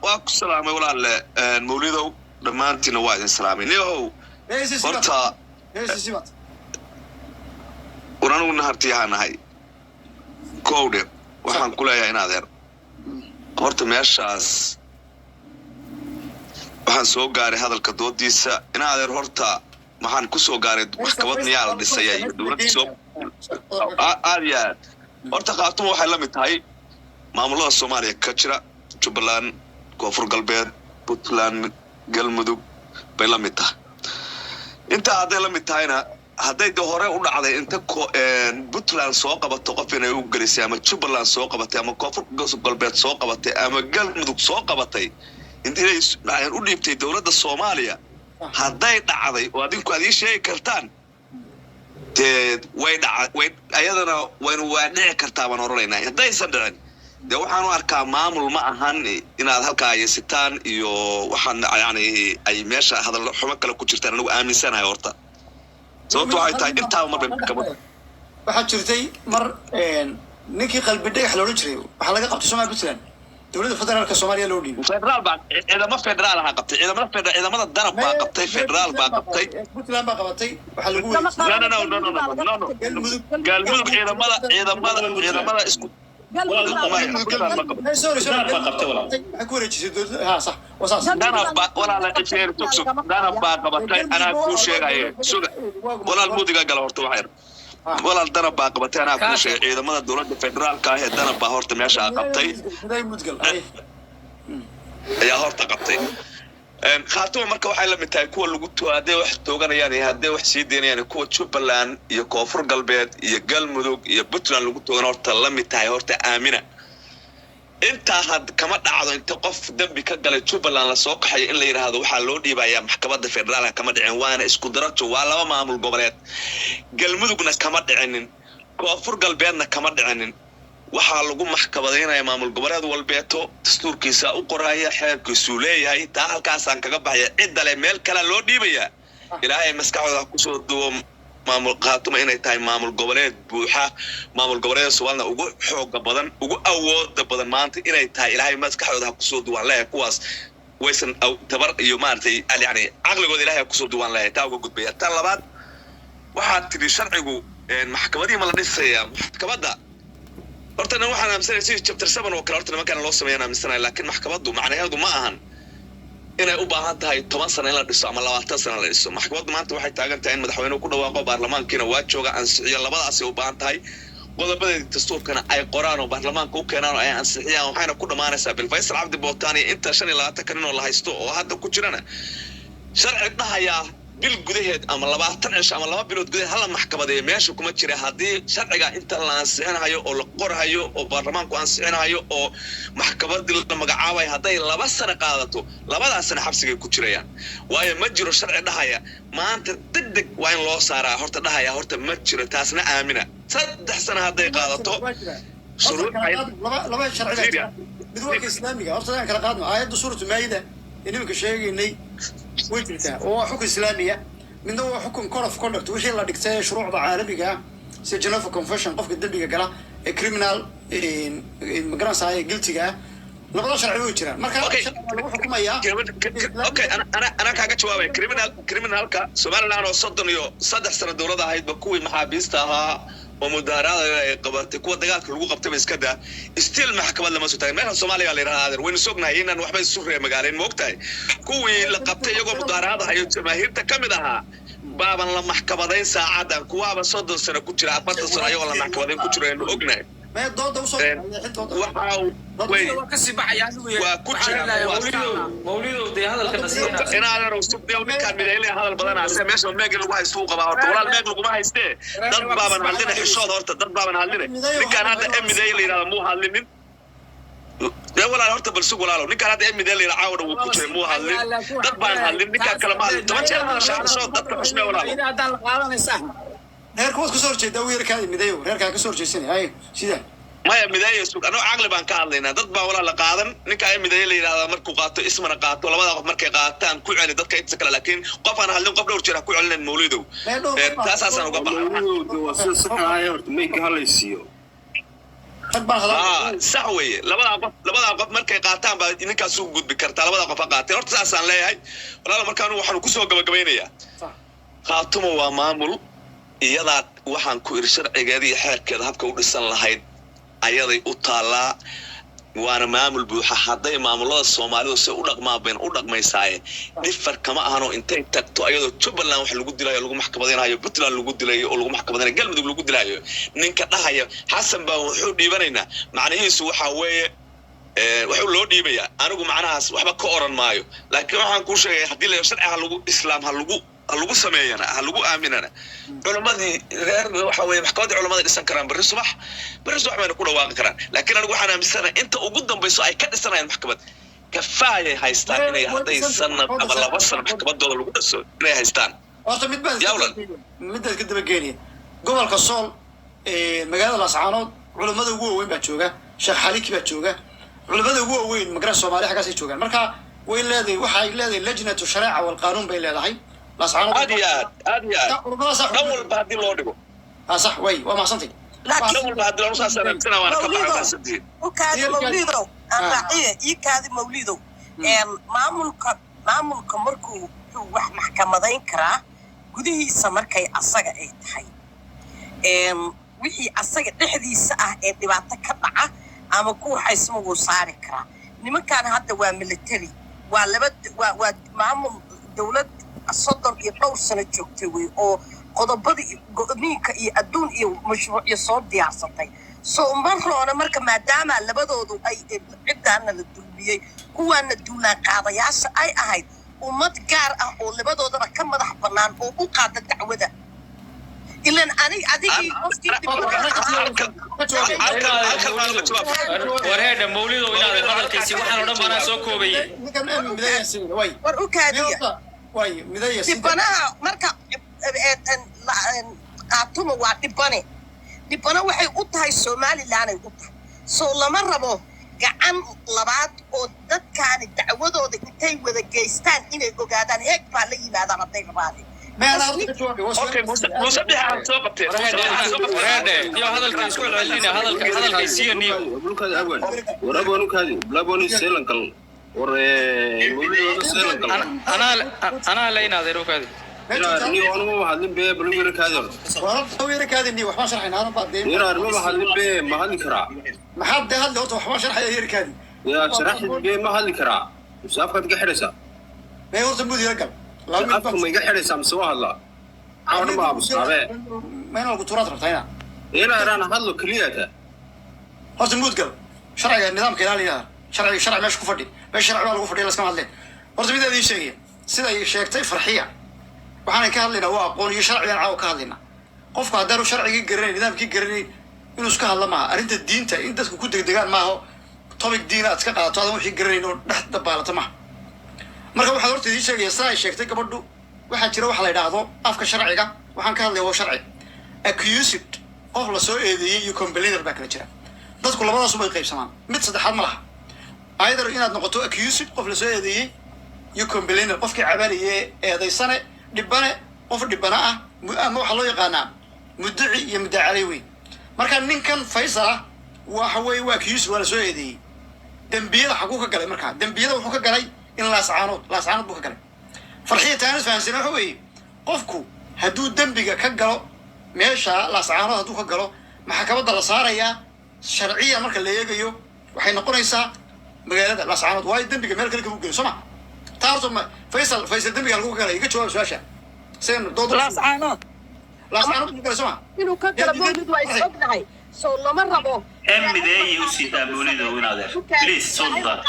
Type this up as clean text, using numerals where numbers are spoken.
Waa ku salaamay walaalle Mawlidow, dhammaantiina waa idin salaamay. Nihow horta war anigu nahartiyahaa nahay kowdhe. Waxaan ku leeyahay in adeer, horta meeshaas waxaan soo gaaray hadalka doodiisa. In adeer, horta waxaan ku soo gaaray maxkamad miyaa la dhisaya iyo dowladda soo aad iyo aad. Horta Khaatumo waxay la mid tahay maamulada Soomaaliya ka jira: Jubbaland, Koonfur Galbeed, Puntland, Galmudug bay la mid tahay. Intaa hadday la mid tahayna, hadday de hore u dhacday inta Puntland soo qabato qof inay u gelisay, ama Jubbaland soo qabatay, ama Koonfur Galbeed soo qabatay, ama Galmudug soo qabatay, inay u dhiibtay dowladda Soomaaliya, hadday dhacday oo adinku aad ii sheegi kartaan, dee way dhaca way ayadana waynu waa dhici kartaa baan oranaynaa. Haddaysan dhicin, dee waxaan u arkaa maamul ma ahan inaad halkaa haysitaan iyo waxaan yani ay meesha hadal xumo kale ku jirtaan anigu aaminsanahay. Horta sababtu waxay tahay intaaba mar bay maxkamad Waxaa jirtay mar ninkii Qalbi Dhagax la odhan jiray waxaa laga qabtay Somalia Puntland, dowladda federaalka Soomaaliya loo dhiibay. Federaal baa, ciidamo federaal ahaa qabtay, ciidamada federal, ciidamada Danab baa qabtay, federaal baa qabtay. Puntland baa qabatay, waxaa lagu No, no, no, no, no, no, no, no. Galmudug ciidamada isku Sorry, sorry, waxay ku wareejisay dowladda. Ha, sax, waa saas. Danab baa, walaala ifeer tugtug, Danab baa qabatay, anaa kuu sheegaye. Suga walaal, muudiga gala horta waxyar. Walaal, Danab baa qabatay, anaa kuu sheegay. Ciidamada dowladda federaalka ah ee Danab baa horta meesha qabtay ayaa horta qabtay Khaatuma. Marka waxay la mid tahay kuwa lagu hadday wax tooganayaan iyo hadday wax sii deynayaan, kuwa Jubbaland iyo Koonfur Galbeed iyo Galmudug iyo Puntland lagu toogan horta la mid tahay. Horta aamina, intaa had kama dhacdo inta qof dembi ka galay Jubbaland lasoo kaxayo in la yidhaahdo waxaa loo dhiibayaa maxkamadda federaalka. Kama dhicin, waana isku darajo, waa laba maamul goboleed. Galmudugna kama dhicinin, Koonfur Galbeedna kama dhicinin. Waxaa lagu maxkamadaynaya maamul goboleed walbeeto dastuurkiisa u qoraya, xeerkiisuu leeyahay. Taa halkaasaan kaga baxaya. Ciddale meel kalea loo dhiibayaa, Ilaahay maskaxdooda ha kusoo duwo maamul Khaatuma inay tahay maamul goboleed buuxa, maamul goboleeda Soomaalina ugu xooga badan, ugu awooda badan maanta inay tahay. Ilaahay maskaxdooda ha kusoo duwaan leeyahay. Kuwaas waysan tabar iyo maaragtay yani caqligooda Ilahay ha kusoo duwaan leeyahay. Taa uga gudbaya. Tan labaad, waxaad tidhi sharcigu maxkamadihii ma la dhisayaa? Maxkamadda horta nin waxaan aaminsanaya sidii chapter 7 oo kale horta nimankaan loo sameeyaan aaminsanaya, laakiin maxkamaddu macnaheedu ma ahan inay u baahan tahay 10 sano in la dhiso ama 20 sano la dhiso. Maxkamaddu maanta waxay taagan tahay in madaxweynuhu ku dhawaaqo, baarlamaankiina waa jooga, ansixiyo. Labadaasay u baahan tahay, qodobadeedii dastuurkana ay qoraan oo baarlamaanka u keenaan oo ay ansixiyaan. Waxayna ku dhammaanaysaa Bilfaysal Cabdi Bootaan iyo inta 25-ka nin oo la haysto oo hadda ku jirana sharci dhahayaa bil gudaheed ama 20 cisho ama 2 bilood gudaheed hala maxkamadeeyo meesha kuma jira. Haddii sharciga inta la ansixinahayo oo la qorhayo oo baarlamaanku ansixinahayo oo maxkamadii la magacaabayo hadday 2 sano qaadato, labadaas sano xabsigay ku jirayaan. Waayo, ma jiro sharci dhahaya maanta deg deg waa in loo saaraa horta dhahaya, horta ma jiro. Taasna aamina, 3 sano hadday qaadato shuruuc Laba sharci baa jira. Mid waa ka Islaamiga. Horta aan kala qaadno. Aayadda Suuratu Maayida ee nimanka sheegaynay way jirtaa oo waa xukun Islaamiya. Midna waa xukun code of conduct, wixii la dhigtay ee shuruucda caalamiga ah, sida Geneva Convention, qofka dembiga gala ee criminal magaranaysaa guilty-ga ah. Labada sharci way jiraan. Marka sharciga lagu xukumayaa Okay, ana kaaga jawaabay. Criminalka Somaliland oo 33 sano dowlad ahaydba, kuwii maxaabiista ahaa oo mudaaharaada ay qabatay, kuwa dagaalka lagu qabtayba iska daa, still maxkamad lama soo taagin. Meesha Soomaaliya la yidhahdaa, adeer, waynu sognahay inaan waxba isu ree magaaleyn. Moogtahay kuwii la qabtay iyagoo mudaaharaada hayo, jamaahiirta ka mid ahaa, baaban la maxkamadayn saacadan. Kuwaaba 30 sano ku jira, 40 sano ayagoo la maxkamadayn ku jiro aynu ognahay. Mee dooda usoo Waxa wey kasii baxaya anigu. Waa ku jira kuwaas. Mawlidow, dee hadalka nasiina. Inaadan sugdiyo ninkaan midaylaya hadal badanaa se meesha meeg lagu haysto uu qabaa. Horta walaal, meeg laguma haystee, dad baaban hadlina. Xishood horta, dad baaban hadlina. Ninkaan hadda emiday la yidhahda muu hadlinin. Dee walaal, horta bal sug walaalow. Ninkaan hadda emiday la yidhahda caawa wuu ku jiray, muu hadlin. Dad baan hadlin, ninkaan kale ma hadlin. 10 jeer hadashaa. Xishood, dadka xushmee walaalo. Haddaan la qaadanaysaa. Reerka waad kasoo horjeedaa, wiilkaadi Midayo reerkaa kasoo horjeesanay ay sida Maya Mideeye, sug, anoo caqli baan ka hadlaynaa. Dad baa walaal la qaadan. Ninka ay Mideeye la yidhahdaa markuu qaato, ismana qaato, labada qof markay qaataan ku celi dadka inta kale, laakiin qof aan hadlin qof dhowr jeer ha ku celinayn, Mawlidow. Taasaasaan uga baxay. Mawlidow, waa sida saxa ah. Horta mayka halaysiiyo. Rag baan hadal. Ah, sax weeye. Labadaa qof markay qaataan baa ninkaas ugu gudbi kartaa. Labadaa qof ha qaateen horta, saasaan leeyahay walaala. Markaan waxaanu kusoo gabagabaynayaa, Khaatumo waa maamul iyadaa, waxaan ku iri, sharcigeeda iyo xeerkeeda habka u dhisan lahayd ayaday u taallaa, waana maamul buuxa. Hadday maamulada Soomaalidu se u dhaqmaan bayna u dhaqmaysaaye, dhifar kama ahano intay tagto ayadoo Jubbaland wax lagu dilayo lagu maxkamadaynayo, Puntland lagu dilayo oo lagu maxkamadaynayo, Galmudug lagu dilayo, ninka dhahaya Xasan baa wuxuu dhiibanaynaa, macnihiisu waxaa weeye waxuu loo dhiibayaa. Anigu macnahaas waxba ka oran maayo, laakiin waxaan kuu sheegaya haddii la sharci ha lagu islaam ha lagu sameeyana, ha lagu aaminana, culimmadii reer waxa weeye maxkamaddii culimmada dhisan karaan berri subax, berri subax bayna ku dhawaaqi karaan. Laakiin anigu waxaan aaminsanahay inta ugu dambayso ay ka dhisanayaan maxkamad kafaayay haystaan inay hadday sanad ama 2 sano maxkamadooda lagu dhiso inay haystaan. Horta mid baan Yawlan. midaad ka dabageynaya. Gobolka Sool, magaalada Laascaanood, culimmada ugu waaweyn baa jooga. Sheekh Xaliki baa jooga. Culimmada ugu waaweyn magara Soomaaliya xaggaasay joogaan. Marka way leedahay, waxay leedahay lajnatu shareeca walqaanuun bay leedahay Laascaanood. Aad iyo aad, aad iyo aad. Culimmadaasaa Dhan walba haddii loo dhigo. Ha, sax way, waa mahadsantay. Dhan walba haddii loo saasaan aaminsanahay, waana ka baxay, mahadsantihiin. U kaadi Mawlidow, aan raaciye, ii kaadi Mawlidow. Maamulka markuu wuxuu wax maxkamadayn karaa gudihiisa markay asaga ay tahay. Wixii asaga dhexdiisa ah ee dhibaato ka dhaca ama ku waxaysma wuu saari karaa. Nimankan hadda waa military, waa laba, waa maamul dowlad 30 iyo dhowr sano joogtay wey, oo qodobadii go-niinka iyo adduun iyo mashruucyo soo diyaarsatay. So ma roona marka, maadaama labadoodu ay ciddaana la dulmiyey, kuwaana duulaan qaadayaasha ay ahayd, ummad gaar ah oo labadoodaba ka madax bannaan oo u qaada dacwada ilan anig adigii qofkii. Wareedha Mawlidow, inaad hadalkiisi waxaan oo dhan banaa soo koobayay. Ninkan midaya siin way. War u kaadiya. Way midaya siin. Dhibanaha marka Qaatuma waa dhibane. Dhibano waxay u tahay Somalilanay u tahay. So lama rabo gacan labaad oo dadkaani dacwadooda intay wada geystaan inay ogaadaan heeg baa la yimaadaan hadday rabaan. Okay, Muuse Bixi aan soo qabtee. Muuse Bixi aan soo qabtee. Wareedhe iyo hadalka isku celcelina, hadalka hadalkaysiiya niyo. Bulkaadi abwan, war abwan ukaadi, blaboni seelankal, war Mawlidooda seelankal. Anaa anaa la inaadeer ukaadi. Ni anuma mahadlin be, balwira kaadi horta. Waxbaan sharxayna hadan baa dee. Nira ma hadlin be, ma hadli karaa? Maxaad dee hadli horta, waxbaan sharxaya yerkaadi. Yaa sharaxid be, ma hadli karaa mise afkaad iga xidhaysaa? Mee horta mud yara gal laba mid. Afka ma iga xidhaysaa mise waa hadlaa? Cawdhan baa abusaabe. Ma inaan lagu turaad rabtaa inaa Inaa iraan hadlo keliyata. Horta muud gal, sharciga nidaamka ilaaliya, sharciga sharci meesha ku fadhi, meesha sharci baa lagu fadhiya, laskama hadleen. Horta mid idiin sheegaya, sida ay sheegtay Farxiya, waxaanan ka hadlaynaa waa aqoon iyo sharcigan caawa ka hadlaynaa. Qofku haddaanu sharcigii garanayn, nidaamkii garanayn, inuu iska hadla maaha. Arrinta diinta in dadku ku degdegaan maaha. Topic diin aad iska qaadato adan wixii garanayn oo dhex dabaalata maaha. Marka waxaan horta idiin sheegaya, sida ay sheegtay gabadhu, waxaa jira waxa la yidhaahdo afka sharciga, waxaan ka hadlaya waa sharci, accused, qof la soo eedeeyey, iyo complainer baa kala jira. Dadku labadaas bay qaybsamaan, mid saddexaad ma laha. Either inaad noqoto accused, qof la soo eedeeyey, iyo complainer, qofkii cabanayee eedaysane, dhibane, qof dhibana ah, ama waxaa loo yaqaanaa muddaci iyo muddacaley weyn. Marka ninkan Faysal ah waxa weeye waa accused, waa la soo eedeeyey. Dembiyada xaguu ka galay? Markaa dembiyada wuxuu ka galay in Laascaanood buu ka galay. Farxiya taanis fahansana waxa weeye, qofku hadduu dembiga ka galo meesha Laascaanood hadduu ka galo, maxkamadda la saarayaa sharciyan marka la eegayo waxay noqonaysaa magaalada Laascaanood, waayo dembiga meel kale kama gelin. Soo ma taa horta Faysal dembiga lagu galay? Iga jawaab su-aasha sen dood. Laascaanood. Laascaanood buu galay, soo ma? Inuu ka gala Mawlid waa is ognahay, soo lama rabo. Mideeyay u sitaa Mawlidow inaad please sultan.